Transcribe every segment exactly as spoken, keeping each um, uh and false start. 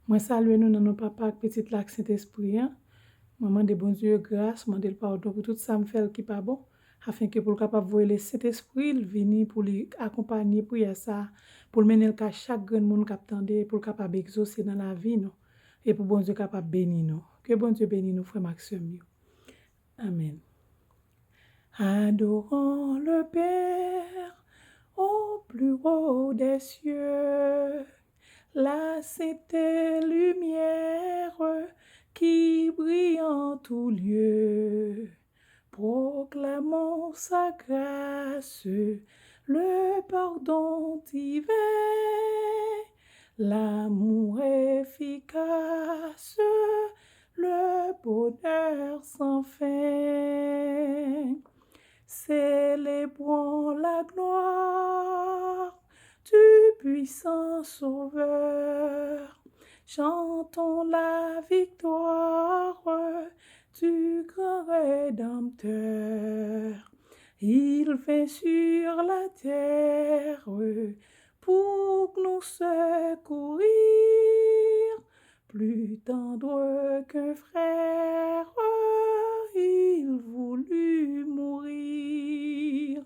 Mwen salye nou nan non Papa ak Pitit la ak Sentespri an. Mwen mande Bondye gras, mande l padon pou tout sa m fè l ki pa bon, afenke pou l kapab voye Lesentespri l vini pou li akonpanye priyè sa a, pou l mennen l kay chak grenn moun k ap tande, pou l kapab egzose nan lavi nou, e pou Bondye kapab beni nou. Ke Bondye beni nou, frè m ak sè m yo. Amen. Adorons le Père au plus haut des cieux, la sainte lumière qui brille en tout lieu. Proclamons sa grâce, le pardon divin, l'amour efficace, le bonheur sans fin. Célébrons la gloire du puissant Sauveur. Chantons la victoire du grand Rédempteur. Il vint sur la terre pour nous secourir. Plus tendre qu'un frère, il voulut mourir.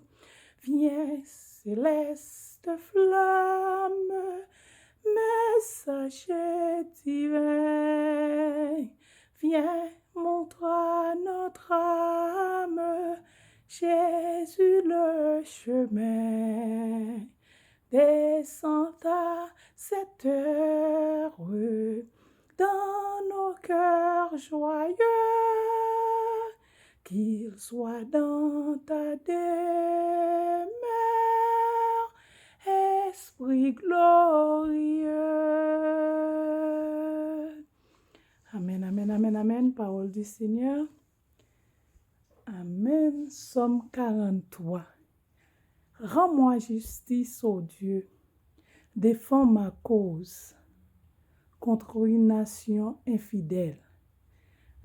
Viens, céleste flamme, messager divin, viens, montre à notre âme Jésus le chemin. Descends à cette heure dans nos cœurs joyeux, qu'il soit dans ta demeure, Esprit glorieux. Amen, amen, amen, amen. Parole du Seigneur. Amen. Psaume quarante-trois. Rends-moi justice, ô Dieu. Défends ma cause contre une nation infidèle.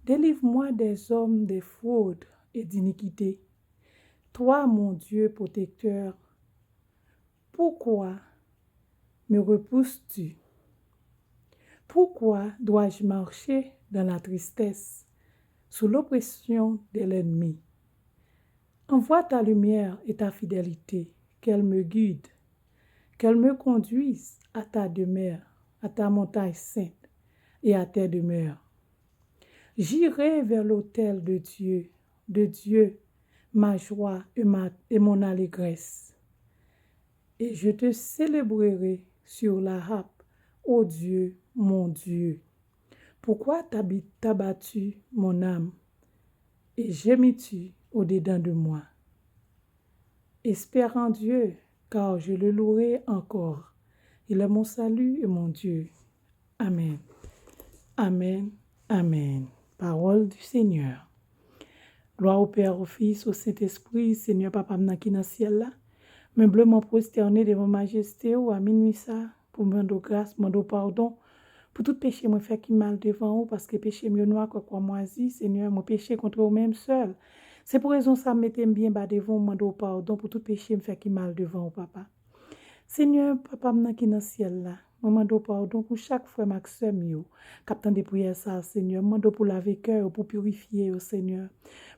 Délivre-moi des hommes de fraude et d'iniquité. Toi, mon Dieu protecteur, pourquoi me repousses-tu? Pourquoi dois-je marcher dans la tristesse, sous l'oppression de l'ennemi? Envoie ta lumière et ta fidélité, qu'elle me guide, qu'elle me conduise à ta demeure, à ta montagne sainte et à tes demeures. J'irai vers l'autel de Dieu, de Dieu, ma joie et, ma, et mon allégresse. Et je te célébrerai sur la harpe, ô Dieu, mon Dieu. Pourquoi t'as battu mon âme et gémis-tu au-dedans de moi? Espère en Dieu, car je le louerai encore. Il est mon salut et mon Dieu. Amen. Amen. Amen. Parole du Seigneur. Glwa o Pè, o Fis, o Sentespri. Senyè, Papa m nan ki nan syèl la, m enbleman pwostène devan majeste w a minwi sa, pou mande w gras, mande w padon pou tout peche mwen fè ki mal devan ou, paske peche m yo nwa kòm kwamwazi. Senyè, mwen peche kont ou menm sèl. Se pou rezon sa m mete m byen ba devan ou, mande w padon pou tout peche m fè ki mal devan ou, Papa. Senyè, Papa m nan ki nan syèl la, mwen mande w padon pou chak frè m ak sè m yo k ap tande priyè sa a, Senyè. M mande w pou lave kè yo, pou pirifye yo, Senyè.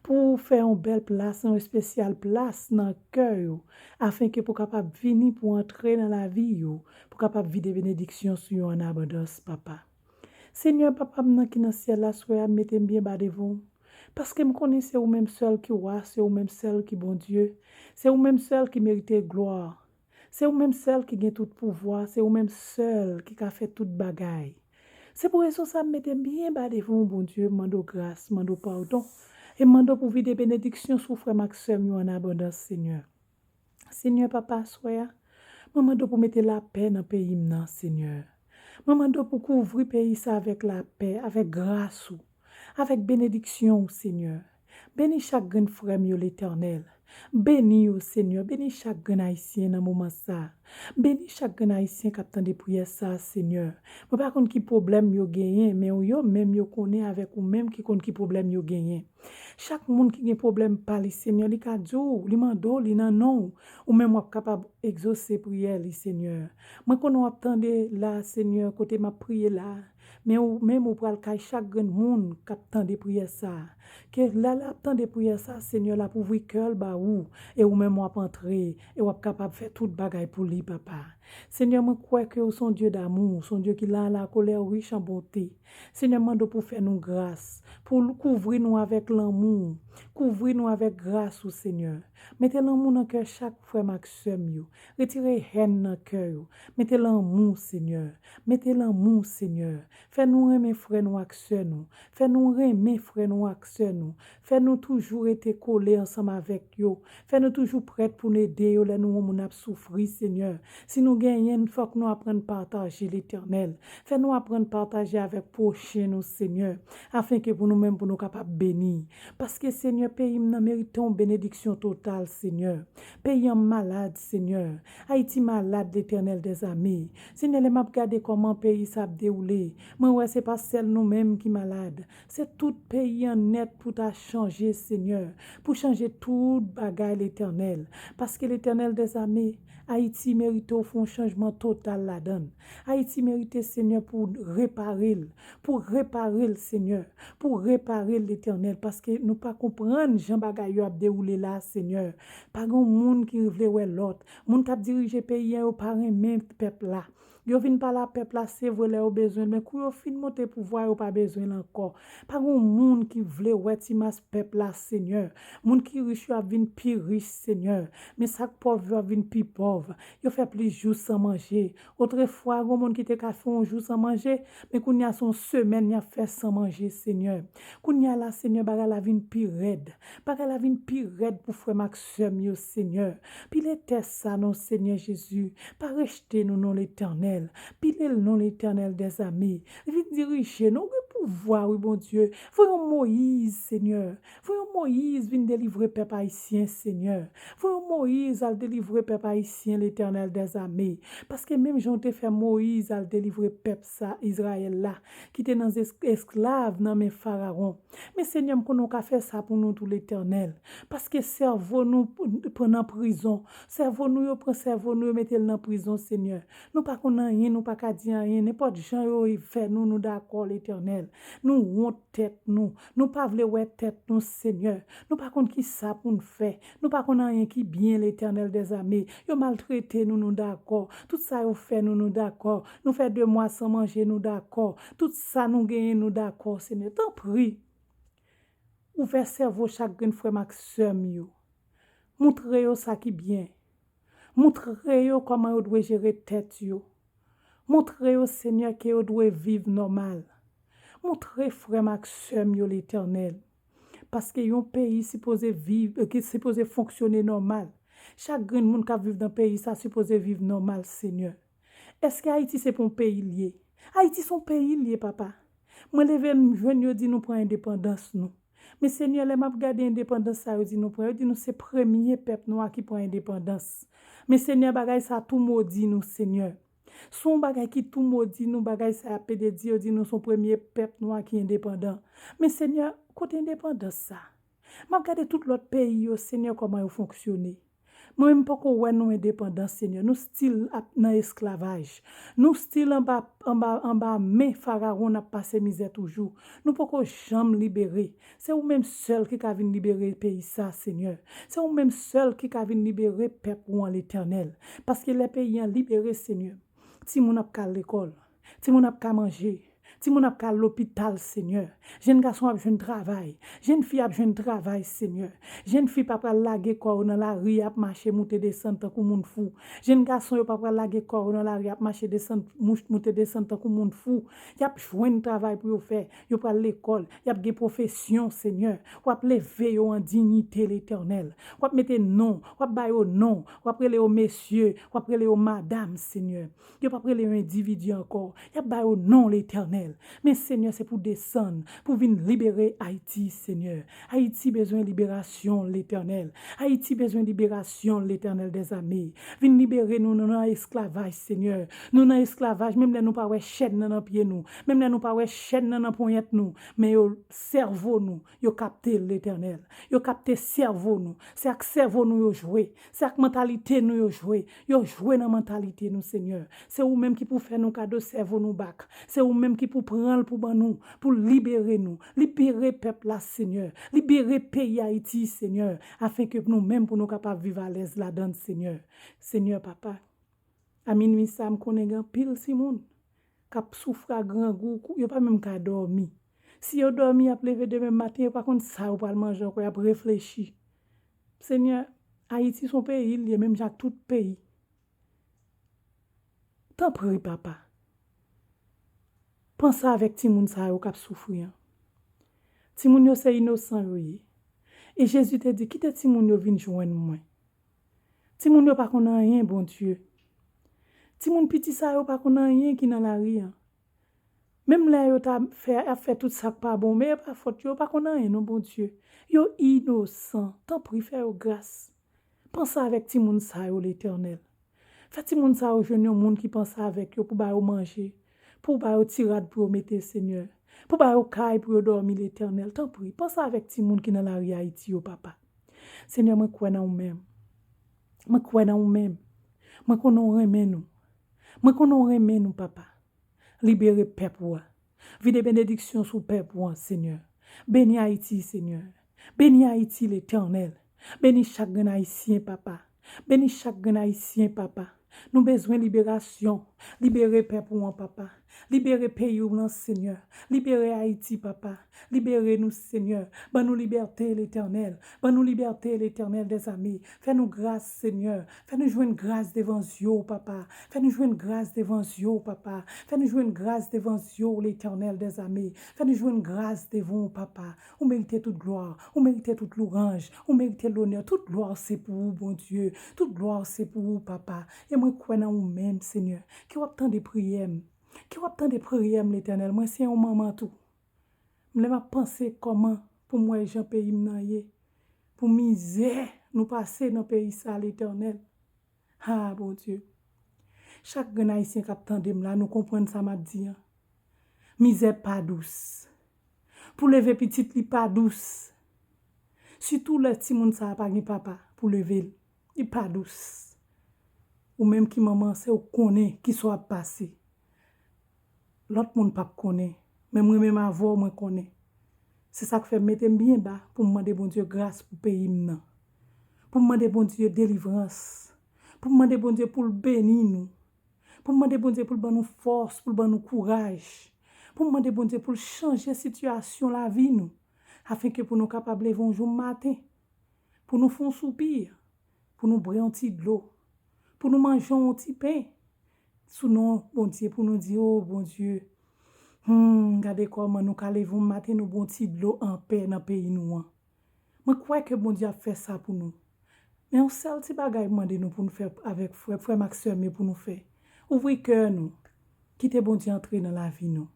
Pou w fè yon bèl plas, yon espesyal plas nan kè yo, afenke pou w kapab vini, pou w antre nan lavi yo, pou w kapab vide benediksyon sou yo an abondans, Papa. Senyè, Papa m nan ki nan syèl la, swè a, m mete m byen ba devan w, paske m konnen se ou menm sèl ki wa, se ou menm sèl ki Bondye, se ou menm sèl ki merite glwa. Se ou menm sèl ki gen tout pouvwa, se ou menm sèl ki ka fè tout bagay. Se pou rezon sa a m mete m byen ba devan w, Bondye, m mande w gras, m mande w padon, e m mande w pou vide benediksyon sou frè m ak sè m yo an abondans, Senyè. Senyè, Papa, aswè a, mwen mande w pou mete lapè nan peyi m nan, Senyè. Mwen mande w pou kouvri peyi sa avèk lapè, avèk gras ou, avèk benediksyon w, Senyè. Beni chak grenn frè m yo, Letènèl. Beni yo, Senyè. Beni chak grenn Ayisyen nan moman sa a. Beni chak grenn Ayisyen k ap tande priyè sa a, Senyè. Mwen pa konn ki pwoblèm yo genyen, men yo menm yo konnen avèk ou menm ki konn ki pwoblèm yo genyen. Chak moun ki gen pwoblèm pa li, Senyè, li ka di w, li mande w, li nan non w. Ou menm w ap kapab egzose priyè li, Senyè. Mwen konnen w ap tande la, Senyè, kote m ap priye la. Men ou menm ou pral kay chak grenn moun k ap tande priyè sa a. Ke lè l ap tande priyè sa a, Senyè l ap ouvri kè l ba ou, e ou menm w ap antre, e w ap kapab fè tout bagay pou li, Papa. Senyè, mwen kwè ke ou se yon Dye damou, ou se yon Dye ki lent à la colère, riche en bonté. Senyè, m mande w pou w fè nou gras, pou w kouvri nou avèk lanmou, kouvri nou avèk gras ou, Senyè. Mete lanmou nan kè chak frè m ak sè m yo. Retire hèn nan kè yo. Mete lanmou, Senyè. Mete lanmou, Senyè. Fè nou renmen frè nou ak sè nou. Fè nou renmen frè nou ak sè nou. Fè nou toujou rete kole ansanm avèk yo. Fè nou toujou prèt pou n ede yo lè nou wè yon moun ap soufri, Senyè. Si nou genyen, fòk nou aprann pataje, Letènèl. Fè nou aprann pataje avèk pwochen nou, Senyè, afen ke pou nou menm, pou nou kapab beni. Paske, Senyè, peyi m nan merite yon benediksyon total, Senyè. Peyi an malad, Senyè. Ayiti malad, Letènèl dèzame. Senyè, lè m ap gade kòman peyi sa ap dewoule, mwen wè se pa sèl nou menm ki malad. Se tout peyi an nèt pou ta chanje, Senyè. Pou chanje tout bagay, Letènèl. Paske, Letènèl dèzame, Ayiti merite w fè yon chanjman total ladan l. Ayiti merite, Senyè, pou w repare l. Pou w repare l, Senyè. Pou w repare l, Letènèl. Paske nou pa konprann jan bagay yo ap dewoule la, Senyè. Pa gen yon moun ki vle wè lòt. Moun k ap dirije peyi an, yo pa renmen pèp la. Yo vin pale a pèp la, se vre, lè yo bezwen l, men kou yo fin monte pouvwa, yo pa bezwen l ankò. Pa gen yon moun ki vle wè ti mas pèp la, Senyè. Moun ki rich yo ap vin pi rich, Senyè. Men sa k pòv yo ap vin pi pòv. Yo fè plis jou san manje. Otrefwa, gen moun ki te ka fè yon jou san manje, men kounye a se yon semèn y ap fè san manje, Senyè. Kounye a la, Senyè, bagay la vin pi rèd. Bagay la vin pi rèd pou frè m ak sè m yo, Senyè. Pile tè sa non, Senyè Jezi. Pa rejte nou non, Letènèl. Pile l non, Letènèl dèzame. Vin dirije nou. Ou gen pouvwa, wi, Bondye. Voye yon Moyiz, Senyè. Voye yon Moyiz vin delivre pèp ayisyen, Senyè. Voye yon Moyiz al delivre pèp ayisyen, Letènèl dèzame. Paske menm jan w te fè Moyiz al delivre pèp sa, Izrayèl la, ki te nan es-, esklav nan men Farawon. Men, Senyè, m konnen w ka fè sa pou nou tou, Letènèl. Paske sèvo nou p-, pran nan prizon. Sèvo nou, yo pran sèvo nou, yo mete l nan prizon, Senyè. Nou pa konn anyen, nou pa ka di anyen. Nenpòt jan yo fè nou, nou dakò, Letènèl. Nou wont tèt nou. Nou pa vle wè tèt nou, Senyè. Nou pa konn ki sa pou n fè. Nou pa konn anyen ki byen, Letènèl dèzame. Yo maltrete nou, nou dakò. Tout sa yo fè nou, nou dakò. Nou fè de mwa san manje, nou dakò. Tout sa nou genyen, nou dakò, Senyè. Tanpri, ouvè sèvo chak grenn frè m ak sè m yo. Moutre yo sa ki byen. Moutre yo kòman yo dwe jere tèt yo. Moutre yo, Senyè, ke yo dwe viv nòmal. Moutre frè m ak sè m yo, Letènèl. Paske yon peyi sipoze viv, ki sipoze fonksyone nòmal. Chak grenn moun k ap viv nan peyi sa sipoze viv nòmal, Senyè. Èske Ayiti se pa yon peyi l ye? Ayiti se yon peyi l ye, papa. Mwen leve m jwenn yo di nou pran endepandans nou. Men Senyè, lè m ap gade endepandans sa yo di nou pran, yo di nou se premye pèp nwa ki pran endepandans. Men Senyè, bagay sa tou modi nou, Senyè. Se yon bagay ki tou modi nou, bagay sa y ap pede di, yo di nou se yon premye pèp nwa ki endepandan. Men Senyè, kote endepandans sa? M ap gade tout lòt peyi yo, Senyè, kòman yo fonksyone. Mwen menm, m poko wè nou endepandans, Senyè. Nou still ap nan esklavaj. Nou still anba, anba, anba men Farawon, n ap pase mizè toujou. Nou poko janm libere. Se ou menm sèl ki ka vin libere peyi sa, Senyè. Se ou menm sèl ki ka vin libere pèp ou an, Letènèl. Paske lè peyi an libere, Senyè, timoun ap ka al lekòl. Timoun ap ka manje. Timoun ap ka al lopital, Senyè. Jèn gason ap jwenn travay. Jèn fi ap jwenn travay, Senyè. Jèn fi pa pral lage kò yo nan lari, y ap mache moute desann tankou moun fou. Jèn gason yo pa pral lage kò yo nan lari, ap mache desann, mouch-, moute desann tankou moun fou. Y ap jwenn travay pou yo fè. Yo pral lekòl. Y ap gen pwofesyon, Senyè. W ap leve yo an diyite, Letènèl. W ap mete non. W ap ba yo non. W ap rele yo mesye. W ap rele yo madanm, Senyè. Yo p ap rele yo endividi ankò. Y ap ba yo non, Letènèl. Men, Senyè, se pou desann, pou vin libere Ayiti, Senyè. Ayiti bezwen liberasyon, Letènèl. Ayiti bezwen liberasyon, Letènèl dèzame. Vin libere nou, nou nan esklavaj, Senyè. Nou nan esklavaj, menm lè nou pa wè chèn nan nan pye nou, menm lè nou pa wè chèn nan nan ponyèt nou, men yo, sèvo nou, yo kapte l, Letènèl. Yo kapte sèvo nou. Se ak sèvo nou yo jwe. Se ak mantalite nou yo jwe. Yo jwe nan mantalite nou, Senyè. Se ou menm ki pou fè nou kado sèvo nou back. Se ou menm ki pou pran l pou ban nou, pou libere nou. Libere pèp la, Senyè. Libere peyi Ayiti, Senyè, afen ke nou menm pou nou kapab viv alèz ladan l, Senyè. Senyè, papa, a minwi sa, m konnen gen anpil timoun k ap soufri ak grangou, kou-, yo pa menm ka dòmi. Si yo dòmi, y ap leve demen maten, yo pa konn sa yo pral manje ankò, y ap reflechi. Senyè, Ayiti se yon peyi l ye, menm jan ak tout peyi. Tanpri, papa, panse avèk timoun sa yo k ap soufri an. Timoun yo se inosan yo ye. E Jezi te di, "Kite timoun yo vin jwenn mwen." Timoun yo pa konn anyen, Bondye. Timoun piti sa yo pa konn anyen ki nan lari an. Menm lè yo ta fè, ap fè tout sa k pa bon, men e pa fòt yo, yo pa konn anyen non, Bondye. Yo inosan, tanpri fè yo gras. Panse avèk timoun sa yo, Letènèl. Fè timoun sa yo jwenn yon moun ki panse avèk yo pou ba yo manje, pou ba yo ti rad pou yo mete, Senyè, pou ba yo kay pou yo dòmi, Letènèl. Tanpri, panse avèk timoun ki nan lari Ayiti yo, papa. Senyè, mwen kwè nan ou menm. Mwen kwè nan ou menm. Mwen konnen w renmen nou. Mwen konnen w renmen nou, papa. Libere pèp ou a. Vide benediksyon sou pèp ou an, Senyè. Beni Ayiti, Senyè. Beni Ayiti, Letènèl. Beni chak grenn Ayisyen, papa. Beni chak grenn Ayisyen, papa. Nou bezwen liberasyon. Libere pèp ou an, papa. Libere peyi w lan, Senyè. Libere Ayiti, papa. Libere nou, Senyè. Ban nou libète, Letènèl. Ban nou libète, Letènèl dèzame. Fè nou gras, Senyè. Fè nou jwenn gras devan zye w, papa. Fè nou jwenn gras devan zye w, papa. Fè nou jwenn gras devan zye w, Letènèl dèzame. Fè nou jwenn gras devan w, papa. Ou merite tout glwa, ou merite tout louwanj, ou merite lonè. Tout glwa se pou ou, Bondye. Tout glwa se pou ou, papa. E mwen kwè nan ou menm, Senyè. Ke w ap tande priyè m. Ke w ap tande priyè m, Letènèl. Mwen se yon manman tou. Lè m ap panse kòman pou m wè jan peyi m nan ye, pou mizè nou pase nan peyi sa, Letènèl. Ha, Bondye. Chak grenn Ayisyen k ap tande m la, nou konprann sa m ap di an. Mizè pa dous. Pou leve pitit li pa dous. Sitou lè timoun sa a pa gen papa pou leve l. Li pa dous. Ou menm ki manman, se ou k konnen kisa w ap pase. Lòt moun p ap konnen. Men mwen menm avè w, mwen konnen. Se sa k fè m mete m byen ba pou m mande Bondye gras pou peyi m nan. Pou m mande Bondye delivrans. Pou m mande Bondye pou l beni nou. Pou m mande Bondye pou l ban nou fòs, pou l ban nou kouraj. Pou m mande Bondye pou l chanje sitiyasyon lavi nou. Afen ke pou nou kapab leve yon jou maten. Pou nou fè yon soupi. Pou nou bwè yon ti dlo. Pou nou manje yon ti pen. Sou non Bondye, pou nou di, "O Bondye, hmm, gade kòman nou ka leve yon maten, nou bwè yon ti dlo anpè nan peyi nou an." Mwen kwè ke Bondye ap fè sa pou nou. Men yon sèl ti bagay m mande nou pou nou fè avèk frè, frè m ak sè m yo pou nou fè. Ouvri kè nou. Kite Bondye antre nan lavi nou.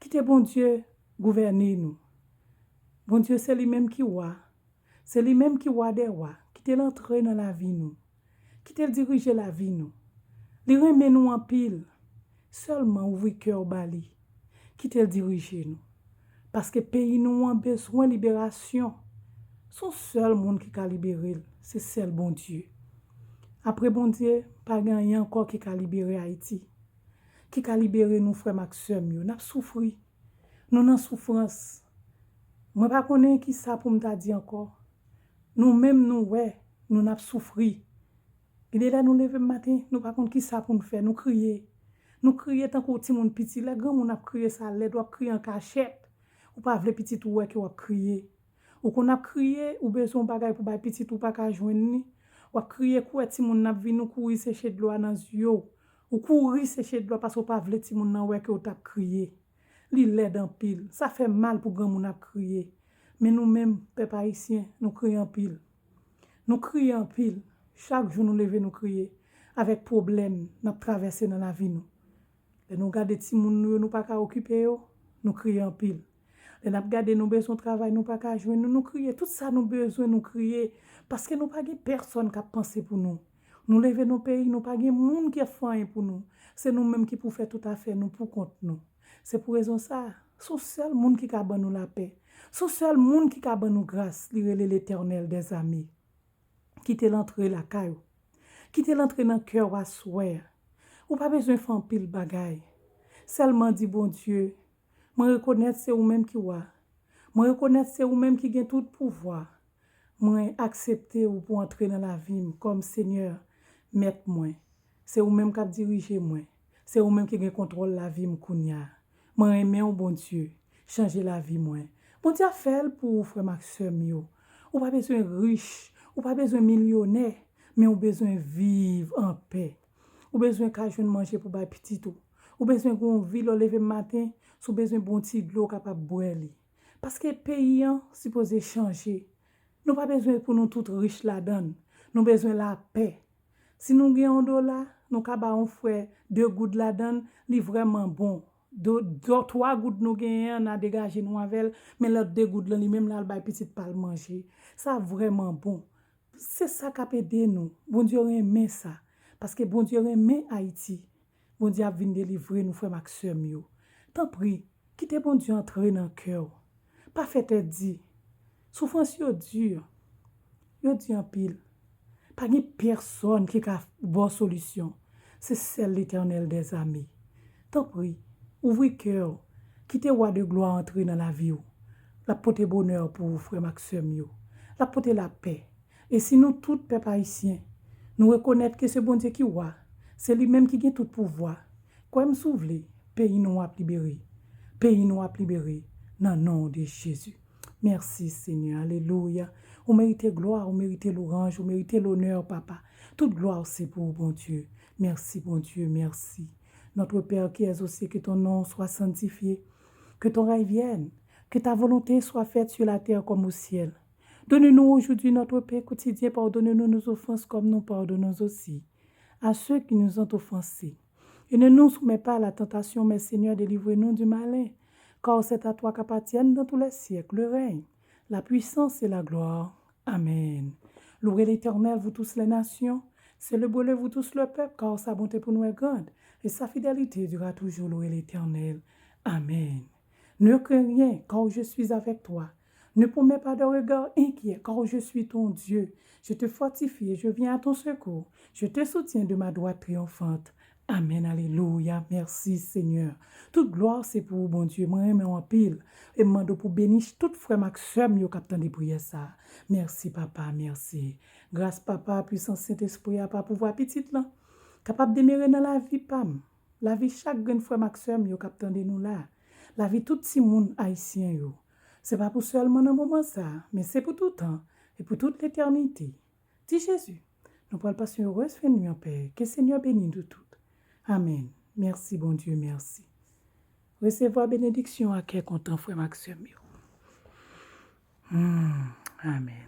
Kite Bondye gouvène nou. Bondye se li menm ki wa. Se li menm ki wa dè wa. Kite l antre nan lavi nou. Kite l dirije lavi nou. Li renmen nou anpil. Sèlman ouvri kè w ba li. Kite l dirije nou. Paske peyi nou an bezwen liberasyon. Se yon sèl moun ki ka libere l. Se sèl Bondye. Apre Bondye, pa gen anyen ankò ki ka libere Ayiti. Ki ka libere nou, frè m ak sè m yo. N ap soufri. Nou nan soufrans. Mwen pa konnen kisa pou m ta di ankò. Nou menm nou wè, nou n ap soufri. Gen de lè nou leve maten, nou pa konn kisa pou n fè, nou kriye. Nou kriye tankou timoun piti. Lè granmoun ap kriye, sa lèd, w ap kriye an kachèt. Ou pa vle pitit ou wè ke w ap kriye. Ou konn ap kriye, ou bezwen yon bagay pou bay pitit ou, pa ka jwenn li. W ap kriye, kou wè timoun nan ap vini, ou kouri seche dlo a nan zye w. Ou kouri seche dlo a paske w pa vle timoun nan wè ke w t ap kriye. Li lèd anpil. Sa fè mal pou granmoun ap kriye. Men nou menm, pèp ayisyen, nou kriye anpil. Nou kriye anpil. Chak jou nou leve, nou kriye. Avèk pwoblèm n ap travèse nan lavi nou. Lè nou gade timoun nou yo, nou pa ka okipe yo, nou kriye anpil. Lè n ap gade nou bezwen travay, nou pa ka jwenn, nou, nou kriye. Tout sa nou bezwen, nou kriye. Paske nou pa gen pèsonn k ap panse pou nou. Nou leve nan peyi, nou pa gen moun ki ap fè anyen pou nou. Se nou menm ki pou fè tout afè nou pou kont nou. Se pou rezon sa, se yon sèl moun ki ka ban nou lapè. Se yon sèl moun ki ka ban nou gras, li rele Letènèl dèzame. Kite l antre lakay ou. Kite l antre nan kè w aswè a. Ou pa bezwen fè anpil bagay. Sèlman di Bondye, mwen rekonèt se ou menm ki wa. Mwen rekonèt se ou menm ki gen tout pouvwa. Mwen aksepte ou pou antre nan lavi m kòm Senyè, Mèt mwen. Se ou menm k ap dirije mwen. Se ou menm ki gen kontwòl lavi m kounye a. Mwen renmen w, Bondye. Chanje lavi mwen. Bondye ap fè l pou ou, frè m ak sè m yo. Ou pa bezwen rich, ou pa bezwen milyonè, men ou bezwen viv anpè. Ou bezwen ka jwenn manje pou bay pitit ou. Ou bezwen gen yon vi lè w leve maten, si w bezwen bon ti dlo w kapab bwè li. Paske peyi an sipoze chanje. Nou pa bezwen pou nou tout rich ladan l. Nou bezwen lapè. Si nou gen yon dola, nou ka ba yon frè de goud ladan l, li vrèman bon. Do, do, twa goud nou genyen an, n a degaje nou avè l, men lòt de goud lan, li menm l al bay pitit pa l manje. Sa vrèman bon. Se sa k ap ede nou. Bondye renmen sa. Paske Bondye renmen Ayiti. Bondye ap vin delivre nou, frè m ak sè m yo. Tanpri, kite Bondye antre nan kè w. Pa fè tèt di. Soufrans yo di. Yo di anpil. Pa gen pèsonn ki ka ba w solisyon. Se sèl Letènèl dèzame. Tanpri, ouvri kè w. Kite Wa de glwa antre nan lavi w. L ap pote bonè pou ou, frè m ak sè m yo. L ap pote lapè. E si nou tout, pèp ayisyen, nou rekonèt ke se Bondye ki wa, se li menm ki gen tout pouvwa, kwè m si w vle, peyi nou ap libere. Peyi nou ap libere nan non de Jezi. Mèsi, Senyè. Alelouya. Ou merite glwa, ou merite louranj, ou merite lonè, Papa. Tout glwa se pou ou, Bondye. Merci, Bondye, merci. Notre Père qui es aux cieux, que ton nom soit sanctifié, que ton règne vienne, que ta volonté soit faite sur la terre comme au ciel. Donne-nous aujourd'hui notre pain quotidien, pardonne-nous nos offenses comme nous pardonnons aussi à ceux qui nous ont offensés. Et ne nous soumets pas à la tentation, mais Seigneur, délivre-nous du malin, car c'est à toi qu'appartiennent dans tous les siècles le règne, la puissance et la gloire. Amen. Louez l'Éternel, vous tous les nations, célébrez-le, vous tous le peuple, car sa bonté pour nous est grande, et sa fidélité durera toujours. Louez l'Éternel. Amen. Ne crains rien, car je suis avec toi. Ne promets pas de regard inquiet, car je suis ton Dieu. Je te fortifie et je viens à ton secours. Je te soutiens de ma droite triomphante. Amen, alelouya, mèsi Senyè. Tout glwa se pou ou, Bondye. Mwen renmen w anpil. E m mande w pou beni tout frè m ak sè m yo k ap tande priyè sa. Mèsi, Papa, mèsi. Gras, Papa, pwisans Sentespri a, pa pouvwa Pitit lan, kapab demere nan lavi pa m, lavi chak grenn frè m ak sè m yo k ap tande nou la, lavi tout timoun ayisyen yo. Se pa pou sèlman nan moman sa, men se pou tout tan e pou tout letènite. Di Jezi, nou pral pase yon erez fen nwi an pè. Ke Senyè beni nou tout. Amen. Mèsi, Bondye, mèsi. Resevwa benediksyon ak kè kontan, frè m ak sè m yo. Hmm, amen.